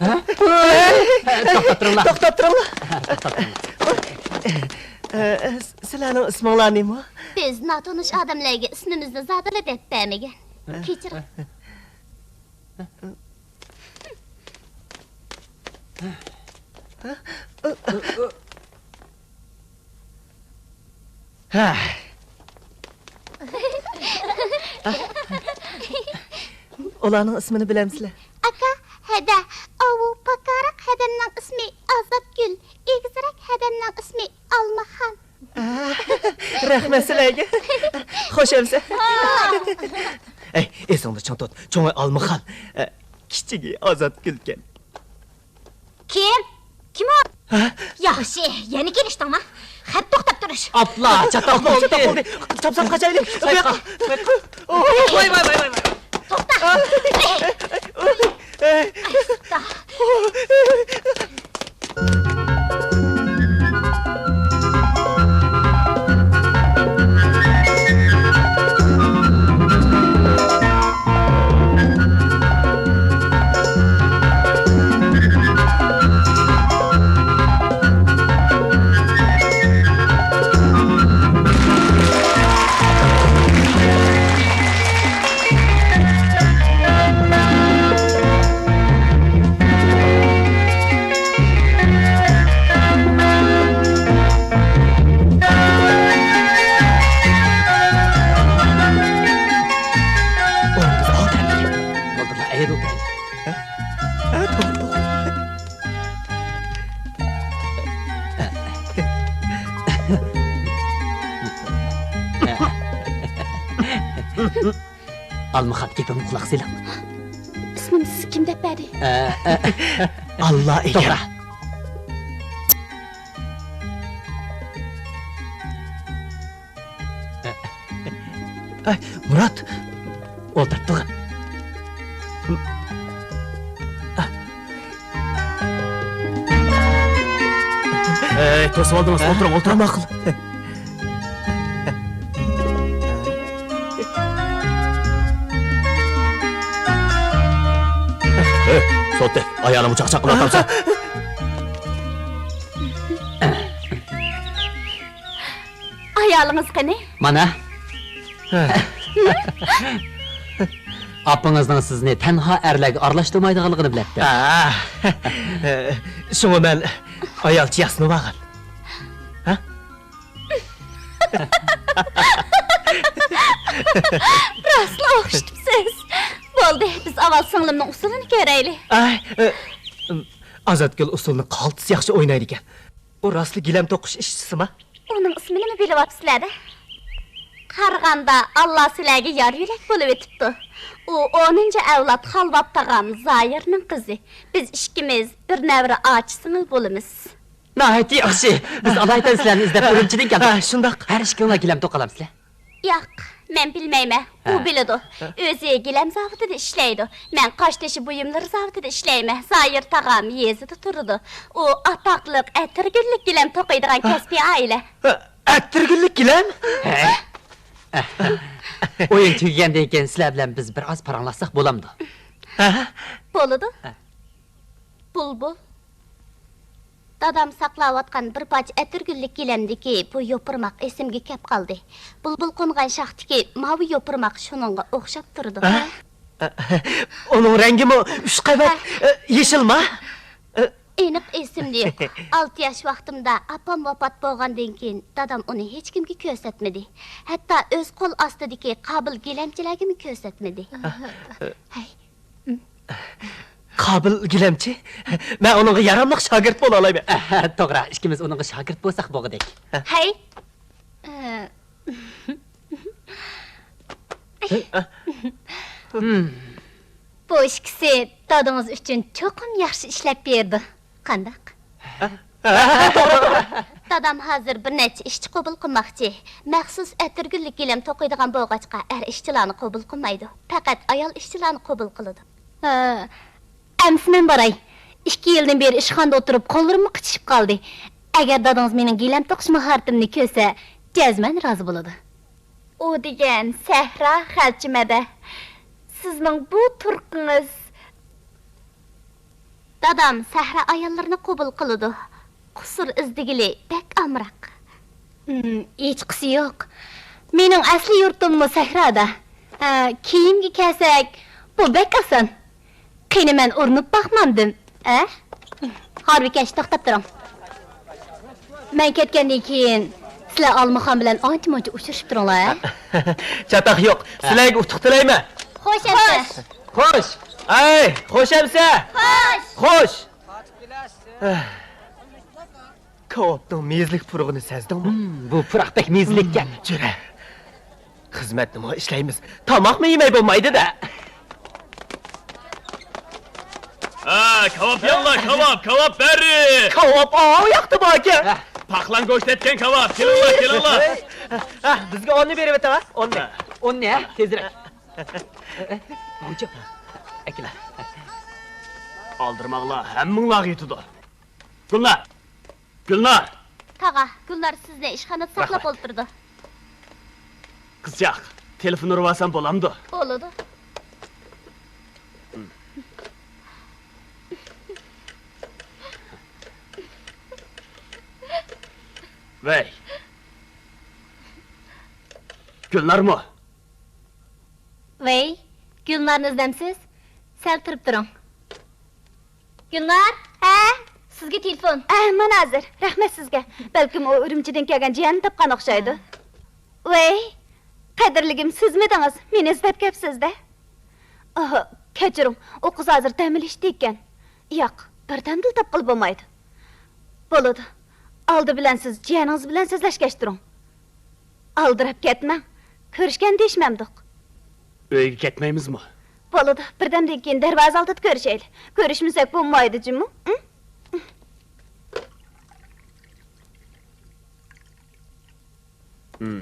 ھە؟ توختاپ تۇرۇڭلار. توختاپ تۇرۇڭلار. توختاپ تۇرۇڭلار. ئە، سىلەرنىڭ ئىسمىڭلار نېمە؟ بىز ناتونۇش ئادەملەرگە ئىسمىمىزنى زادىلا دەپ بەرمىگەن. كەچۈرۈڭ. ھە. ئۇلارنىڭ ئىسمىنى بىلەمسىلەر؟ ئاكا، ھەدە، ئاۋۇ پاكارەك ھەدەمنىڭ ئىسمى ئازاتگۈل، ئېگىزرەك ھەدەمنىڭ ئىسمى ئالمىخان. رەھمەت سىلەرگە. خوش ئەمىسە. ئەي، ئېسىڭدە چىڭ تۇت. چوڭى ئالمىخان، كىچىكى ئازاتگۈلكەن. كىم؟ كىم ئۇ؟ ھە؟ ياخشى، يەنە كېلىشتىڭما؟ خەپ توختاپ تۇرۇش. ئاپلا، چاتاق بولدى. چاتاق بولدى. چاپسان قاچايلى. بۇ ياققا. ۋاي، ۋاي، ۋاي، ۋاي، ۋاي. توختا. توختا. ئورنىمىز ئالدى. بولدىلا، ئەيەر ئولتۇرايلى. ھە؟ ھە، توغرا، توغرا. ئالمىخان، گېپىمگە قۇلاق سېلىڭ. ئىسمىمنى سىزگە كىم دەپ بەردى؟ ئە، ئە، ئاللا ئەكبەر. توغرا. ئەي، مۇرات! ئولتۇرۇپ تۇرغىن. ئەي، توسۇۋالدىڭىز، ئولتۇرۇڭ، ئولتۇرۇڭ. ماقۇل. ئەي، سوتتەك، ئايالىمغا چاقچاق قىلىۋاتامسەن؟ ئايالىڭىز قېنى؟ مانا. ئاپىڭىزنىڭ سىزنى تەنھا ئەرلەرگە ئارىلاشتۇرمايدىغانلىقىنى بىلەتتىم. ھە. شۇڭا مەن ئايالچە ياسىنىۋالغان. ھە؟ راستلا ئوخشىتىپسىز. بولدى، بىز ئاۋۋال سىڭلىمنىڭ ئۇسسۇلىنى كۆرەيلى. ئاي، ئازاتگۈل ئۇسسۇلنى قالتىس ياخشى ئوينايدىكەن. ئۇ راستلا گىلەم توقۇش ئىشچىسىما؟ ئۇنىڭ ئىسمىنىمۇ بىلىۋاپسىلەر-دە. قارىغاندا، ئاللا سىلەرگە يار يۈرەك بولۇۋېتىپتۇ. ئۇ ئونىنچى ئەۋلاد خالۋات تاغام زايىرنىڭ قىزى. بىز ئىككىمىز بىر نەۋرە ئاچا-سىڭىل بولىمىز. ناھايىتى ياخشى. بىز ئالايىتەن سىلەرنى ئىزدەپ ئۈرۈمچىدىن كەلدۇق. ھە، شۇنداق. ھەر ئىككىڭلار گىلەم توقۇۋالامسىلەر؟ ياق. مەن بىلمەيمەن، ئۇ ھە. بىلىدۇ. ھە. ئۆزى گىلەم زاۋۇتىدا ئىشلەيدۇ. مەن قاشتېشى بۇيۇملىرى زاۋۇتىدا ئىشلەيمەن. زايىر تاغام يېزىدا تۇرىدۇ. ئۇ ئاتاقلىق ئەتىرگۈللۈك گىلەم توقۇيدىغان ھە. كەسپىي ئائىلە. ھە، ئەتىرگۈللۈك گىلەم؟ ھە. ئويۇن تۈگىگەندىن كېيىن سىلەر بىلەن بىز بىر ئاز پاراڭلاشساق بولامدۇ؟ ھە؟ بولىدۇ. ھە. بۇلبۇل. دادام ساقلاۋاتقان بىر پارچە ئەتىرگۈللۈك گىلەمدىكى بۇ يوپۇرماق ئېسىمگە كەپ قالدى. بۇلبۇل قونغان شاختىكى ماۋۇ يوپۇرماق شۇنىڭغا ئوخشاپ تۇرىدۇ. ھە؟ ئۇنىڭ رەڭگىمۇ ئۈچ قەۋەت، ھە. ئە، يېشىلما؟ ئېنىق ئېسىمدە يوق. ئالتە ياش ۋاقتىمدا ئاپام ۋاپات بولغاندىن كېيىن، دادام ئۇنى ھېچكىمگە كۆرسەتمىدى. ھەتتا ئۆز قول ئاستىدىكى قابىل گىلەمچىلەرگىمۇ كۆرسەتمىدى. ھەي. قابىل گىلەمچى؟ مەن ئۇنىڭغا ياراملىق شاگىرت بولالايمەن. توغرا، ئىككىمىز ئۇنىڭغا شاگىرت بولساق بولغۇدەك. ھەي. بۇ ئىككىسى دادىڭىز ئۈچۈن چوقۇم ياخشى ئىشلەپ بېرىدۇ. قانداق؟ دادام ھازىر بىر نەچچە ئىشچى قوبۇل قىلماقچى. مەخسۇس ئەتىرگۈللۈك گىلەم توقۇيدىغان بولغاچقا، ئەر ئىشچىلارنى قوبۇل قىلمايدۇ. پەقەت ئايال ئىشچىلارنى قوبۇل قىلىدۇ. ھە، ئەمسە مەن باراي. ئىككى يىلدىن بېرى ئىشخانىدا ئولتۇرۇپ، قوللىرىممۇ قىچىشىپ قالدى. ئەگەر دادىڭىز مېنىڭ گىلەم توقۇش ماھارىتىمنى كۆرسە، جەزمەن رازى بولىدۇ. ئۇ دېگەن سەھرا غەلچىمەدە. سىزنىڭ بۇ تۇرقىڭىز. دادام سەھرا ئاياللىرىنى قوبۇل قىلىدۇ. قۇسۇر ئىزدىگىلى بەك ئامراق. ھىم، ھېچقىسى يوق. مېنىڭ ئەسلى يۇرتۇممۇ سەھرادا. ھە، كىيىمگە كەلسەك، بۇ بەك ئاسان. قېنى، مەن ئۇرۇنۇپ باقمامدىم، ھە؟ ھارۋىكەش، توختاپ تۇرۇڭ. مەن كەتكەندىن كېيىن سىلەر ئالمىخان بىلەن ئانچە-مۇنچە ئۇچرىشىپ تۇرۇڭلار، ھە؟ چاتاق يوق. سىلەرگە ئۇتۇق تىلەيمەن. خوش ئەمىسە. خوش. ئەي، خوش ئەمىسە. خوش. خوش. كاۋاپنىڭ مېيىزلىك پۇرىقىنى سەزدىڭمۇ؟ ھىم، بۇ پۇراق بەك مېيىزلىككەن. ھىم، جۈرە. خىزمەتنىمۇ ئىشلەيمىز. تاماقمۇ يېمەي بولمايدۇ-دە. ھە، كاۋاپ يەڭلار، كاۋاپ، كاۋاپ بەررى! كاۋاپ ئاۋۇ ياقتا باركەن. ھە. پاقلان گۆشلەتكەن كاۋاپ، كېلىڭلار، كېلىڭلار. ھە، بىزگە ئوننى بېرىۋېتىڭ، ھە، ئوننى. ھە. ئوننى، ھە، تېزرەك. غۇنچە، ئەكېلە. ئالدىرىماڭلار، ھەممىڭلارغا يېتىدۇ. گۈلنار! گۈلنار! تاغا، گۈلنار سىزنى ئىشخانىدا ساقلاپ رەھمەت. ئولتۇرىدۇ. قىزچاق، تېلېفون ئۇرۇۋالسام بولامدۇ؟ بولىدۇ. ۋەي. گۈلنارمۇ؟ ۋەي، گۈلنارنى ئىزدەمسىز؟ سەل تۇرۇپ تۇرۇڭ. گۈلنار، ھە؟ سىزگە تېلېفون. ھە، مانا ھازىر. رەھمەت سىزگە. بەلكىم ئۇ ئۈرۈمچىدىن كەلگەن جىيەننى تاپقان ئوخشايدۇ. ھە. ۋەي، قەدىرلىكىم، سىزمىدىڭىز؟ مېنى ئىزدەپ كەپسىز-دە. ئاھ، كەچۈرۈڭ، ئۇ قىز ھازىر دەم ئېلىشتا ئىكەن. ياق، بىردەمدىلا تاپقىلى بولمايدۇ. بولىدۇ. ئالدى بىلەن سىز جىيەنىڭىز بىلەن سۆزلەشكەچ تۇرۇڭ. ئالدىراپ كەتمەڭ. كۆرۈشكەن دېيىشمەمدۇق. ئۆيگە كەتمەيمىزمۇ؟ بولىدۇ، بىردەمدىن كېيىن دەرۋازا ئالدىدا كۆرۈشەيلى. كۆرۈشمىسەك بولمايدۇ جۇمۇ. ھە؟ ھىم.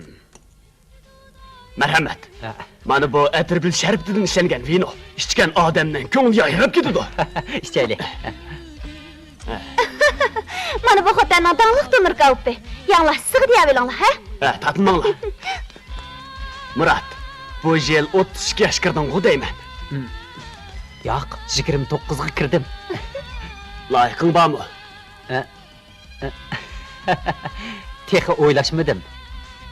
مەرھەمەت. ھە. مانا بۇ ئەتىرگۈل شەربىتىدىن ئىشلەنگەن ۋىنو. ئىچكەن ئادەمنىڭ كۆڭلى يايراپ كېتىدۇ. ئىچەيلى. مانا بۇ خوتەننىڭ داڭلىق تونۇر كاۋىپى. يەڭلار، سىغدى دېيەۋېلىڭلار، ھە؟ ھە، تارتماڭلار. مۇرات، بۇ يىل ئوتتۇز ئىككى ياشقا كىردىڭغۇ دەيمەن. ھىم. ياق، يىگىرمە توققۇزغا كىردىم. لايىقىڭ بارمۇ؟ ھە؟ تېخى ئويلاشمىدىم.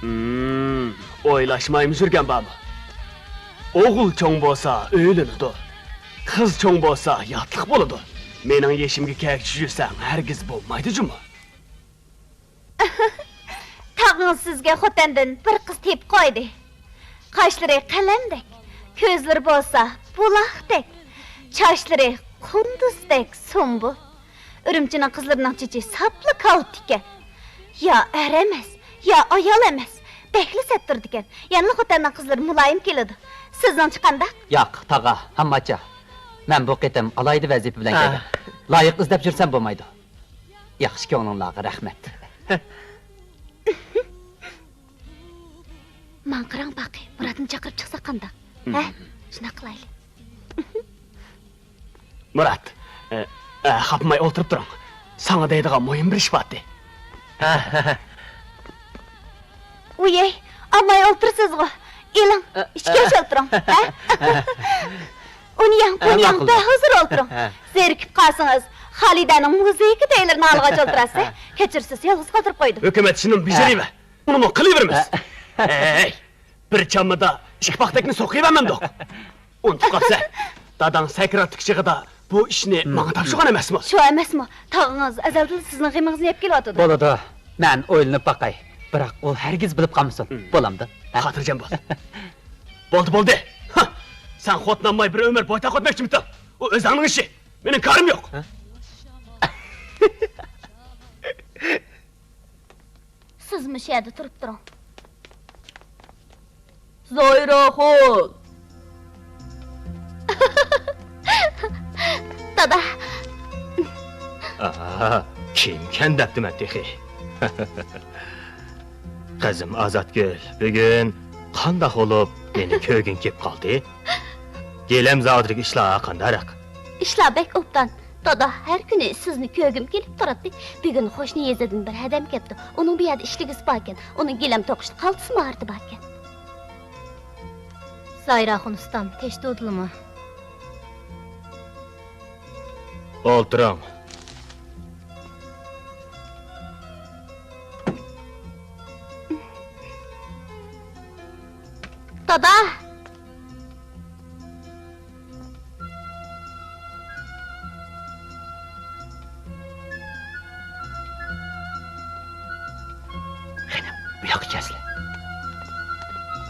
ھىم، ئويلاشمايمۇ يۈرگەن بارمۇ؟ ئوغۇل چوڭ بولسا ئۆيلىنىدۇ. قىز چوڭ بولسا ياتلىق بولىدۇ. مېنىڭ يېشىمغا كەلگۈچە يۈرسەڭ ھەرگىز بولمايدۇ جۇمۇ. تاغىڭىز سىزگە خوتەندىن بىر قىز تېپىپ قويدى. قاشلىرى قەلەمدەك، كۆزلىرى بولسا بۇلاقتەك، چاچلىرى قۇندۇزدەك سۇمبۇل. ئۈرۈمچىنىڭ قىزلىرىنىڭ چېچى ساپلا كالتە ئىكەن. يا ئەر ئەمەس، يا ئايال ئەمەس. بەكلا سەت تۇرىدىكەن. يەنىلا خوتەننىڭ قىزلىرى مۇلايىم كېلىدۇ. سىزنىڭچە قانداق؟ ياق، تاغا، ھامماچا. مەن بۇ قېتىم ئالاھىدە ۋەزىپە بىلەن ھە. كەلدىم. لايىق ئىزدەپ يۈرسەم بولمايدۇ. ياخشى كۆڭلۈڭلارغا رەھمەت. ماڭا قاراڭ باقى، مۇراتنى چاقىرىپ چىقساق قانداق؟ ھە؟ شۇنداق قىلايلى. مۇرات، ئە، ئە، خاپىماي ئولتۇرۇپ تۇرۇڭ. ساڭا دەيدىغان مۇھىم بىر ئىش بارتى. ۋىيەي، ئالماي ئولتۇرىسىزغۇ. ئېلىڭ، ئىچكەچ ئولتۇرۇڭ. ھە؟ ئۇنى يەڭ، بۇنى يەڭ، بەھۇزۇر ئولتۇرۇڭ. زېرىكىپ قالسىڭىز، خالىدەنىڭ مۇزىكا تەيلىرىنى ئالغاچ ئولتۇراسىز. كەچۈرسىز، يالغۇز قالدۇرۇپ قويدۇم. ھۆكۈمەت ئىشىنىمۇ بېجىرىۋە. ئۇنىمۇ قىلىۋېرىمىز. ھەي، بىر چاممىدا ئىككى پاختەكنى سوقۇۋەرمەمدۇق. ئۇنتۇپ قاپسەن. داداڭ سەكراتلىق چېغىدا بۇ ئىشنى ماڭا تاپشۇرغان ئەمەسمۇ؟ شۇ ئەمەسمۇ؟ تاغىڭىز ئەزەلدىن سىزنىڭ غېمىڭىزنى يەپ كېلىۋاتىدۇ. بولىدۇ. مەن ئويلىنىپ باقاي. بىراق ئۇ ھەرگىز بىلىپ قالمىسۇن. بولامدۇ؟ ھە؟ خاتىرجەم بول. بولدى، بولدى. ھە! سەن خوتۇن ئالماي بىر ئۆمۈر بويتاق ئۆتمەكچىمىتىڭ؟ ئۇ ئۆزۈڭنىڭ ئىشى. مېنىڭ كارىم يوق. ھە؟ سىز مۇشۇ يەردە تۇرۇپ تۇرۇڭ. زاھىراخۇن! دادا! ئاھا، كىمكەن دەپتىمەن تېخى. قىزىم ئازادگۈل، بۈگۈن قانداق بولۇپ مېنى كۆرگۈڭ كېلىپ قالدى؟ گىلەم زاۋۇتىدىكى ئىشلار قانداقراق؟ ئىشلار بەك ئوبدان. دادا، ھەر كۈنى سىزنى كۆرگۈم كېلىپ تۇراتتى. بۈگۈن قوشنا يېزىدىن بىر ھەدەم كەپتۇ. ئۇنىڭ بۇ يەردە ئىشلىگۈسى باركەن. ئۇنىڭ گىلەم توقۇشتا قالتىس ماھارىتى باركەن. زاھىراخۇن ئۇستام، تەشتۇدىلىمۇ؟ ئولتۇرۇڭ. دادا! قېنى، بۇ ياققا كەلسىلە.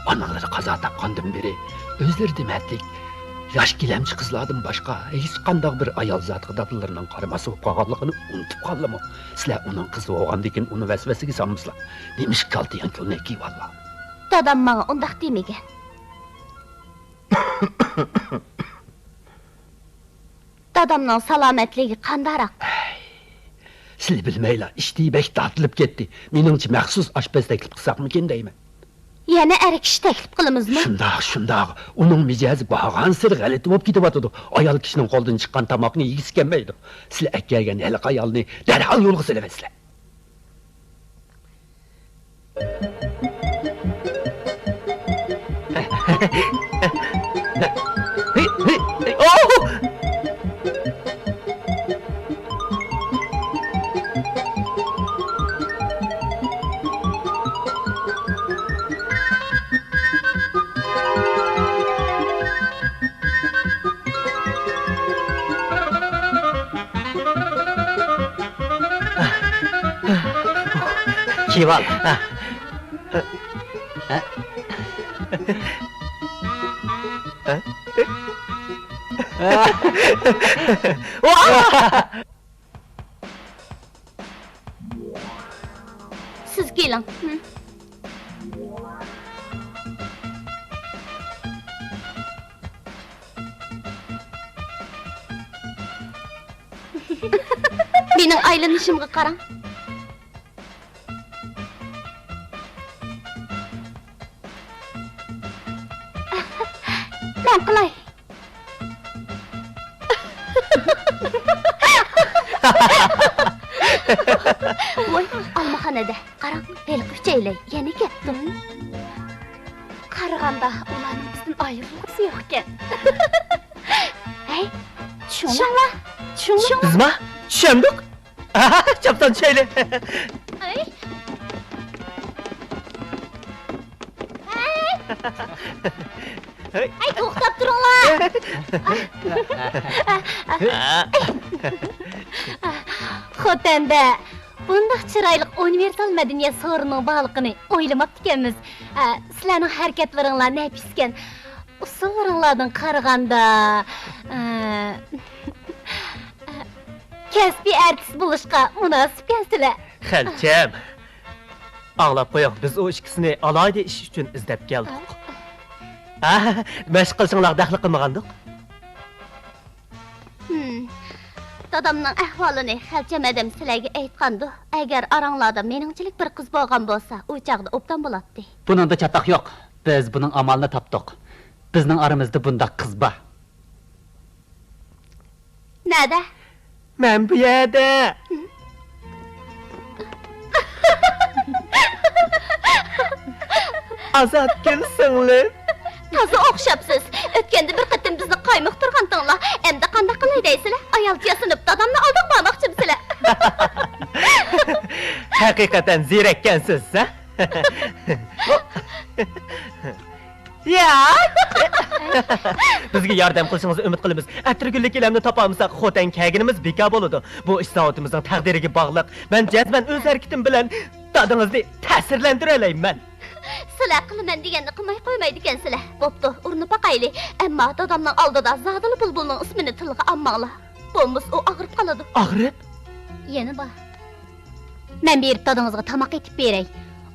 ئانىلىرى قازا تاپقاندىن بېرى ئۆزلىرى دېمەتلىك ياش گىلەمچى قىزلاردىن باشقا ھېچقانداق بىر ئايال زاتىغا دادىلىرىنىڭ قارىماسى بولۇپ قالغانلىقىنى ئۇنتۇپ قالدىمۇ؟ سىلەر ئۇنىڭ قىزى بولغاندىكىن ئۇنى ۋەسۋەسىگە سالمىسىلا. نېمىشقا كالتە يەڭ كۆلنى كىيىۋالغان؟ دادام ماڭا ئۇنداق دېمىگەن. دادامنىڭ سالامەتلىكى قانداقراق؟ ئەي، سىلى بىلمەيلا، ئىشتىيى بەك تارتىلىپ كەتتى. مېنىڭچە مەخسۇس ئاشپەز تەكلىپ قىلساقمىكىن دەيمەن. يەنە ئەر كىشى تەكلىپ قىلىمىزمۇ؟ شۇنداق، شۇنداق. ئۇنىڭ مىجەزى بارغانسېرى غەلىتە بولۇپ كېتىۋاتىدۇ. ئايال كىشىنىڭ قولىدىن چىققان تاماقنى يېگۈسى كەلمەيدۇ. سىلى ئەكەلگەن ھېلىقى ئايالنى دەرھال يولغا سېلىۋەتسىلە. كىيىۋال. سىز كېلىڭ. مېنىڭ ئايلىنىشىمغا قاراڭ. مەن قىلاي. ۋاي، ئالمىخانىدە قاراڭ، ھېلىقى ئۈچەيلەن يەنە كەپتۇ. قارىغاندا ئۇلارنىڭ بىزدىن ئايرىلغۇسى يوقكەن. ھەي، چۈشۈڭلار. چۈشۈڭلار. بىزما؟ چۈشەمدۇق. چاپسان چۈشەيلى. ھەي. ھەي. ھەي. ھەي، توختاپ تۇرۇڭلار. خوتەندە بۇنداق چىرايلىق ئۇنىۋېرسال مەدەنىيەت سورۇنىنىڭ بارلىقىنى ئويلىماپتىكەنمىز. ئە، سىلەرنىڭ ھەرىكەتلىرىڭلار نەپىسكەن. ئۇسسۇللىرىڭلاردىن قارىغاندا، ئە، كەسپىي ئارتىس بولۇشقا مۇناسىپكەنسىلەر. خەلچەم، ئاڭلاپ قويۇڭ، بىز ئۇ ئىككىسىنى ئالاھىدە ئىش ئۈچۈن ئىزدەپ كەلدۇق. ھە، مەشىق قىلىشىڭلارغا دەخلى قىلمىغاندۇق. ھىم. دادامنىڭ ئەھۋالىنى خەلچەم ھەدەم سىلەرگە ئېيتقاندۇ؟ ئەگەر ئاراڭلاردا مېنىڭچىلىك بىر قىز بولغان بولسا، ئۇ چاغدا ئوبدان بولاتتى. بۇنىڭدا چاتاق يوق. بىز بۇنىڭ ئامالىنى تاپتۇق. بىزنىڭ ئارىمىزدا بۇنداق قىز بار. نەدە؟ مەن بۇ يەردە. ئازادگۈل سىڭلىم. تازا ئوخشاپسىز. ئۆتكەندە بىر قېتىم بىزنى قايمۇقتۇرغانتىڭلار. ئەمدى قانداق قىلاي دەيسىلەر؟ ئايالچە ياسىنىپ دادامنى ئالدىغا بارماقچىمسىلەر؟ ھەقىقەتەن زېرەككەنسىز، ھە؟ يا! بىزگە ياردەم قىلىشىڭىزنى ئۈمىد قىلىمىز. ئەتىرگۈللۈك ئىلەمنى تاپالمىساق، خوتەن كەلگىنىمىز بىكار بولىدۇ. بۇ ئىش زاۋۇتىمىزنىڭ تەقدىرىگە باغلىق. مەن جەزمەن ئۆز ھەرىكىتىم بىلەن دادىڭىزنى تەسىرلەندۈرەلەيمەن. سىلەر قىلىمەن دېگەننى قىلماي قويمايدىكەنسىلەر. بوپتۇ، ئۇرۇنۇپ باقايلى. ئەمما دادامنىڭ ئالدىدا زادىلا بۇلبۇلنىڭ ئىسمىنى تىلغا ئالماڭلار. بولمىسا ئۇ ئاغرىپ قالىدۇ. ئاغرىپ؟ يەنە بار. مەن بېرىپ دادىڭىزغا تاماق ئېتىپ بېرەي.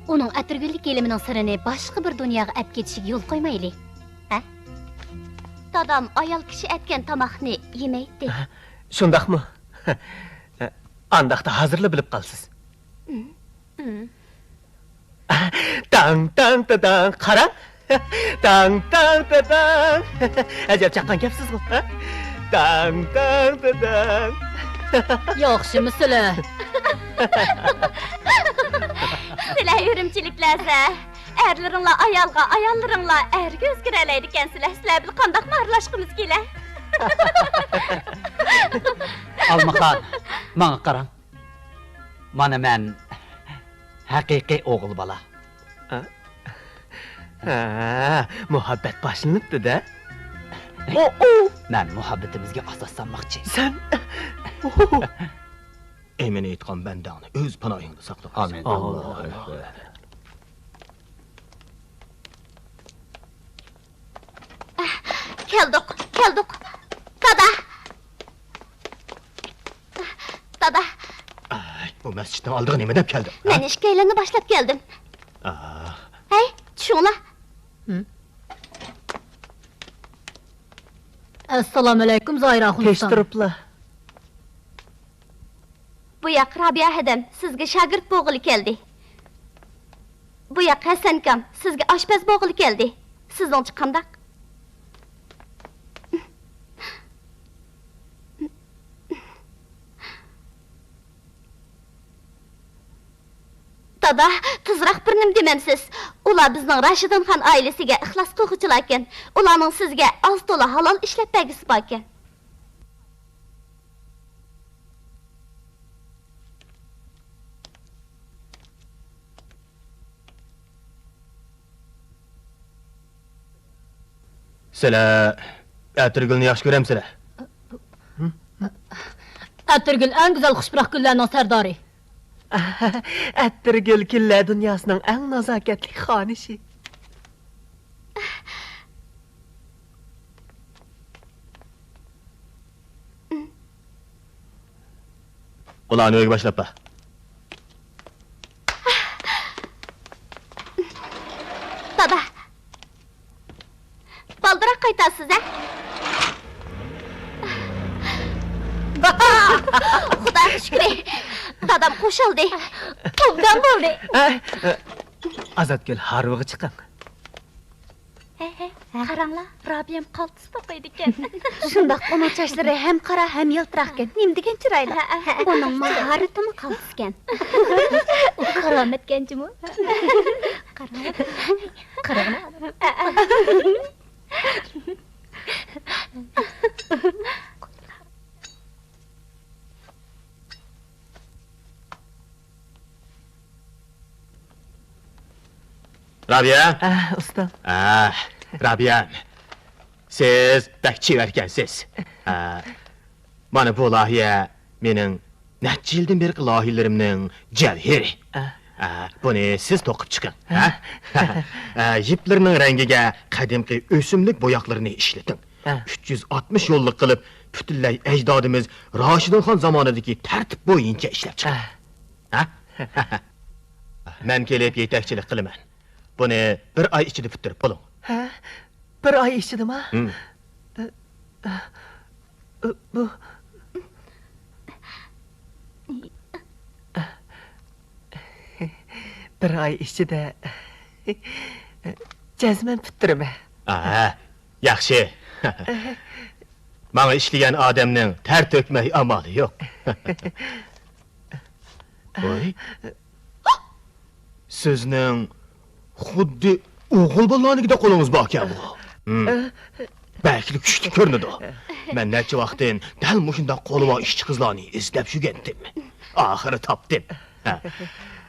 ئۇنىڭ ئەتىرگۈللۈك ئىلىمىنىڭ سىرىنى باشقا بىر دۇنياغا ئەپ كېتىشىگە يول قويمايلى. ھە؟ دادام ئايال كىشى ئەتكەن تاماقنى يېمەيتتى. شۇنداقمۇ؟ ئانداقتا ھازىرلا بىلىپ قالىسىز. داڭ، داڭ، داداڭ، قاراڭ. داڭ، داڭ، داداڭ. ئەجەب چاققان گەپسىزغۇ، ھە؟ داڭ، داڭ، داداڭ. ياخشىمۇ سىلەر؟ سىلەر ئۈرۈمچىلىكلەرسە. ئەرلىرىڭلار ئايالغا، ئاياللىرىڭلار ئەرگە ئۆزگىرەلەيدىكەنسىلەر. سىلەر بىلەن قانداقمۇ ئارىلاشقۇمىز كېلە؟ ئالمىخان، ماڭا قاراڭ. مانا مەن ھەقىقىي ئوغۇل بالا. ھە؟ ھە، مۇھەببەت باشلىنىپتۇ-دە. ئو، ئو! مەن مۇھەببىتىمىزگە ئاساس سالماقچى. سەن؟ ئۇ! ئىمىن ئېيتقان بەندەڭنى ئۆز پاناھىڭدا ساقلىغىن. ئامىن. ئاللاھۇ ئەكبەر. كەلدۇق، كەلدۇق. دادا! دادا! ئاي، بۇ مەسچىتنىڭ ئالدىغا نېمە دەپ كەلدىڭ، ھە؟ مەن ئىككىيلەننى باشلاپ كەلدىم. ئاھ. ھەي، چۈشۈڭلار. ئەسسالامۇئەلەيكۇم، زاھىرە خۇنسان. كەچتۈرۈپلا. بۇ ياق رابىيە ھەدەم، سىزگە شاگىرت بولغىلى كەلدى. بۇ ياق ھەسەنكام، سىزگە ئاشپەز بولغىلى كەلدى. سىزنىڭچە قانداق؟ دادا، تېزراق بىر نېمە دېمەمسىز؟ ئۇلار بىزنىڭ راشىدىنخان ئائىلىسىگە ئىخلاس قىلغۇچىلاركەن. ئۇلارنىڭ سىزگە ئاز-تولا ھالال ئىشلەپ بەرگۈسى باركەن. سىلەر ئەتىرگۈلنى ياخشى كۆرەمسىلەر؟ ئەتىرگۈل ئەڭ گۈزەل خۇش پۇراق گۈللەرنىڭ سەردارى. ئەتىرگۈل گۈللەر دۇنياسىنىڭ ئەڭ نازاكەتلىك خانىشى. ئۇلارنى ئۆيگە باشلاپ بار. دادا، بالدۇراق قايتارسىز ھە؟ خۇداغا شۈكرى، دادام قوشۇلدى. ئوبدان بولدى. ئازادگۈل، ھارۋىغا چىقىڭ. ھە، ھە، قاراڭلار، رابىيەم قالتىس توقۇيدىكەن. شۇنداق، ئۇنىڭ چاچلىرى ھەم قارا، ھەم يالتىراقكەن. نېمە دېگەن چىرايلىق. ھە، ھە، ھە. ئۇنىڭ ماھارىتىمۇ قالتىسكەن. ئۇ كارامەتكەنچىمۇ. قاراڭلار. قاراڭلار. ھە، ھە. رابىيە! ئە، ئۇستا. ئە، رابىيەم، سىز بەك چېۋەركەنسىز. ئە، مانا بۇ لايىھە مېنىڭ نەچچە يىلدىن بېرىقى لايىھەلىرىمنىڭ جەۋھىرى. ئە. ئە، بۇنى سىز توقۇپ چىقىڭ. ھە؟ ئە، يىپلىرىنىڭ رەڭگىگە قەدىمكى ئۆسۈملۈك بوياقلىرىنى ئىشلىتىڭ. ئە. ئۈچ يۈز ئاتمىش يوللۇق قىلىپ، پۈتۈنلەي ئەجدادىمىز راشىدىنخان زامانىدىكى تەرتىپ بويىچە ئىشلەپ چىقىڭ. ئە. ھە؟ مەن كېلىپ يېتەكچىلىك قىلىمەن. بۇنى بىر ئاي ئىچىدە پۈتتۈرۈپ بولۇڭ. ھە؟ بىر ئاي ئىچىدىما؟ ھىم. ئە، ئە، ئە، بۇ، بىر ئاي ئىچىدە. جەزمەن پۈتتۈرىمەن. ئاھا، ياخشى. ماڭا ئىشلىگەن ئادەمنىڭ تەر تۆكمەي ئامالى يوق. ۋاي. سىزنىڭ خۇددى ئوغۇل بالىلارنىڭكىدەك قولىڭىز باركەن بۇ. ھىم. بەكلا كۈچلۈك كۆرۈنىدۇ. مەن نەچچە ۋاقىتتىن دەل مۇشۇنداق قولى بار ئىشچى قىزلارنى ئىزدەپ يۈرگەنتىم. ئاخىرى تاپتىم. ھە.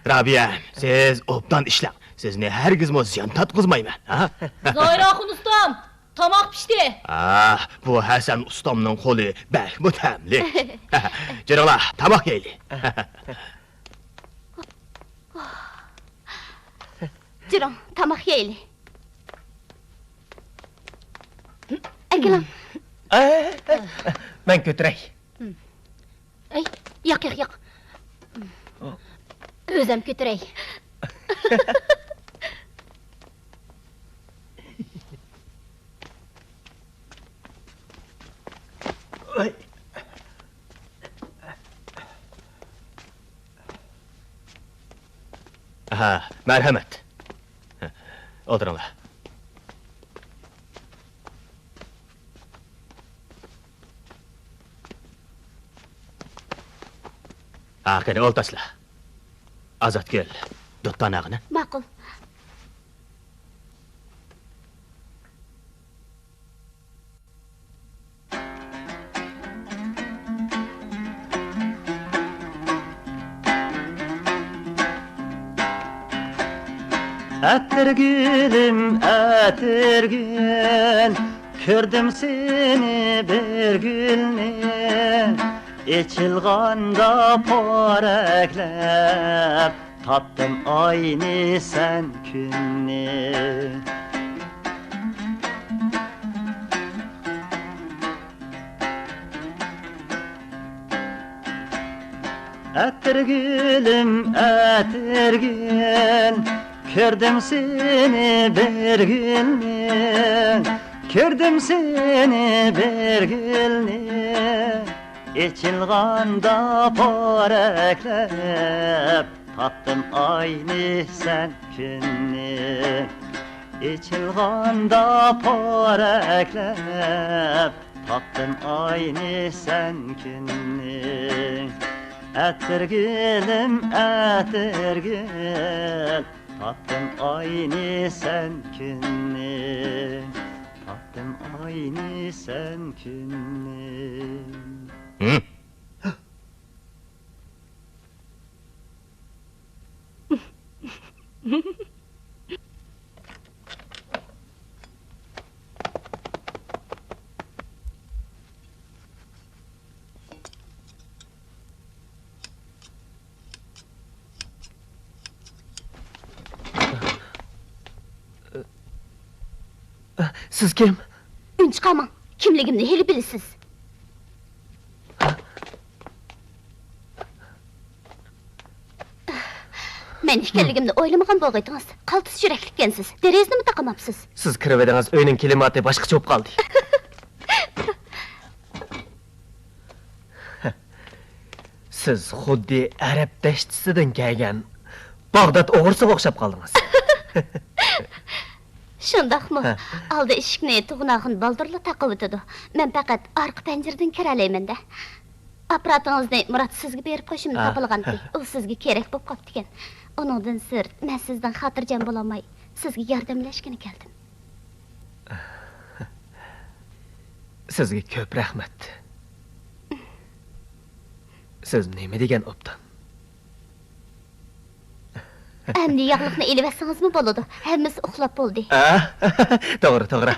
رابىيە، سىز ئوبدان ئىشلەڭ. سىزنى ھەرگىزمۇ زىيان تارتقۇزمايمەن. ھە؟ زاھىراخۇن ئۇستام، تاماق پىشتى. ئاھ، بۇ ھەسەن ئۇستامنىڭ قولى بەكمۇ تەملىك. جۈرۈڭلار، تاماق يەيلى. جۈرۈڭ، تاماق يەيلى. ئەكېلىڭ. مەن كۆتۈرەي. ئەي، ياق، ياق، ياق. ئۆزۈم كۆتۈرەي. ھە، مەرھەمەت. ئولتۇرۇڭلار. ھە، قېنى، ئولتۇرسىلا. ئازاتگۈل، دۇتارنى ئالغىنە. ماقۇل. ئەتىرگۈلۈم، ئەتىرگۈل، كۆردۈم سېنى بىر گۈلنى، ئېچىلغاندا پورەكلەپ، تاپتىم ئاينى سەن كۈننى. ئەتىرگۈلۈم، ئەتىرگۈل، كۆردۈم سېنى بىر گۈلنى، كۆردۈم سېنى بىر گۈلنى. ئېچىلغاندا پورەكلەپ، تاپتىم ئاينى سەن كۈننى. ئېچىلغاندا پورەكلەپ، تاپتىم ئاينى سەن كۈننى. ئەتىرگۈلۈم، ئەتىرگۈل، تاپتىم ئاينى سەن كۈننى. تاپتىم ئاينى سەن كۈننى. ھىم. سىز كىم؟ ئۈن چىقارماڭ. كىملىكىمنى ھېلى بىلىسىز. مەن ئىكەنلىكىمنى ئويلىمىغان بولغىيتىڭىز. قالتىس يۈرەكلىككەنسىز. دېرىزىنىمۇ تاقىماپسىز. سىز كىرىۋىدىڭىز، ئۆينىڭ كىلىماتى باشقىچە بولۇپ قالدى. سىز خۇددى ئەرەب دەشتىسىدىن كەلگەن باغداد ئوغرىسىغا ئوخشاپ قالدىڭىز. شۇنداقمۇ؟ ھە. ئالدى ئىشىكنى تۇغناخۇن بالدۇرلا تاقىۋېتىدۇ. مەن پەقەت ئارقا پەنجىرىدىن كىرەلەيمەن-دە. ئاپپاراتىڭىزنى مۇرات سىزگە بېرىپ قويۇشۇمنى ھە. تاپىلىغانتى. ئۇ سىزگە كېرەك بولۇپ قاپتىكەن. ئۇنىڭدىن سىرت، مەن سىزدىن خاتىرجەم بولالماي، سىزگە ياردەملەشكىلى كەلدىم. سىزگە كۆپ رەھمەت. سىز نېمە دېگەن ئوبدان. ئەمدى ياغلىقنى ئېلىۋەتسىڭىزمۇ بولىدۇ. ھەممىسى ئۇخلاپ بولدى. ئا، توغرا، توغرا.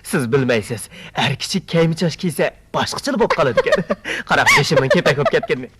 سىز بىلمەيسىز، ئەر كىشى كەيمە چاچ كىيسە باشقىچىلا بولۇپ قالىدىكەن. قاراڭ، بېشىمنىڭ كېپەك بولۇپ كەتكىنىنى.